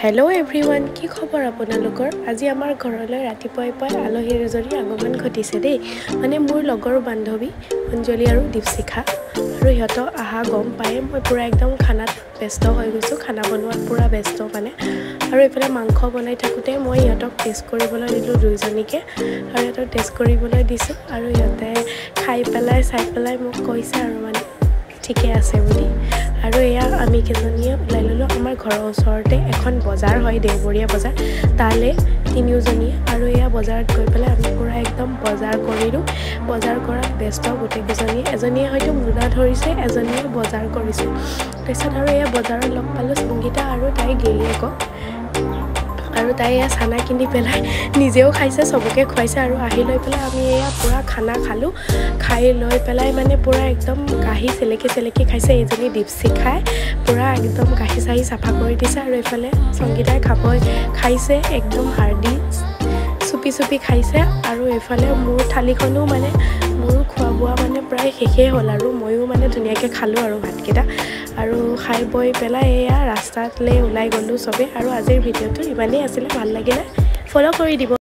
Hello' everyone, কি খবৰ আপোনালোকৰ? আজি আমাৰ ঘৰলৈ ৰাতিপুৱাই পুৱাই আলহী এজনী আগমন ঘটিছে দেই। মানে মোৰ লগৰ বান্ধৱী অঞ্জলি আৰু দীপশিখা। আৰু সিহঁতক অহা গম পায়ে মই পূৰা একদম খানাত ব্যস্ত হৈ গৈছোঁ, খানা বনোৱাত পূৰা ব্যস্ত মানে। আৰু এইফালে মাংস বনাই থাকোঁতে মই সিহঁতক টেষ্ট কৰিবলৈ দিলোঁ দুয়োজনীকে, আৰু সিহঁতক টেষ্ট কৰিবলৈ দিছোঁ আৰু সিহঁতে খাই পেলাই চাই পেলাই মোক কৈছে আৰু মানে ঠিকে আছে বুলি। আৰু এয়া আমি কেইজনীয়ে ওলাই ল'লোঁ। আমাৰ ঘৰৰ ওচৰতে এখন বজাৰ হয়, দেওবৰীয়া বজাৰ, তালৈ তিনিওজনীয়ে। আৰু এয়া বজাৰত গৈ পেলাই আমি পূৰা একদম বজাৰ কৰিলোঁ। বজাৰ কৰাত ব্যস্ত গোটেইকেইজনীয়ে, এজনীয়ে হয়তো মোনা ধৰিছে, এজনীয়ে বজাৰ কৰিছে। তাৰপিছত আৰু এয়া বজাৰত লগ পালোঁ সংগীতা আৰু তাইৰ গিৰিয়েকক। আৰু তাই এয়া চানা কিনি পেলাই নিজেও খাইছে, চবকে খুৱাইছে। আৰু আহি লৈ পেলাই আমি এয়া পূৰা খানা খালোঁ। খাই লৈ পেলাই মানে পূৰা একদম কাঁহী চেলেকি চেলেকি খাইছে এইজনী দীপশিখাই, পূৰা একদম কাঁহী চাহী চাফা কৰি দিছে। আৰু এইফালে সংগীতাই খাইছে একদম হাৰ্ডি চুপি চুপি খাইছে। আৰু এইফালে মোৰ থালিখনো মানে মোৰো খোৱা বোৱা মানে প্ৰায় শেষেই হ'ল আৰু ময়ো মানে ধুনীয়াকৈ খালোঁ আৰু ভাতকেইটা। আৰু খাই বৈ পেলাই এয়া ৰাস্তালৈ ওলাই গ'লোঁ চবেই। আৰু আজিৰ ভিডিঅ'টো ইমানেই আছিলে, ভাল লাগিলে ফ'ল' কৰি দিব।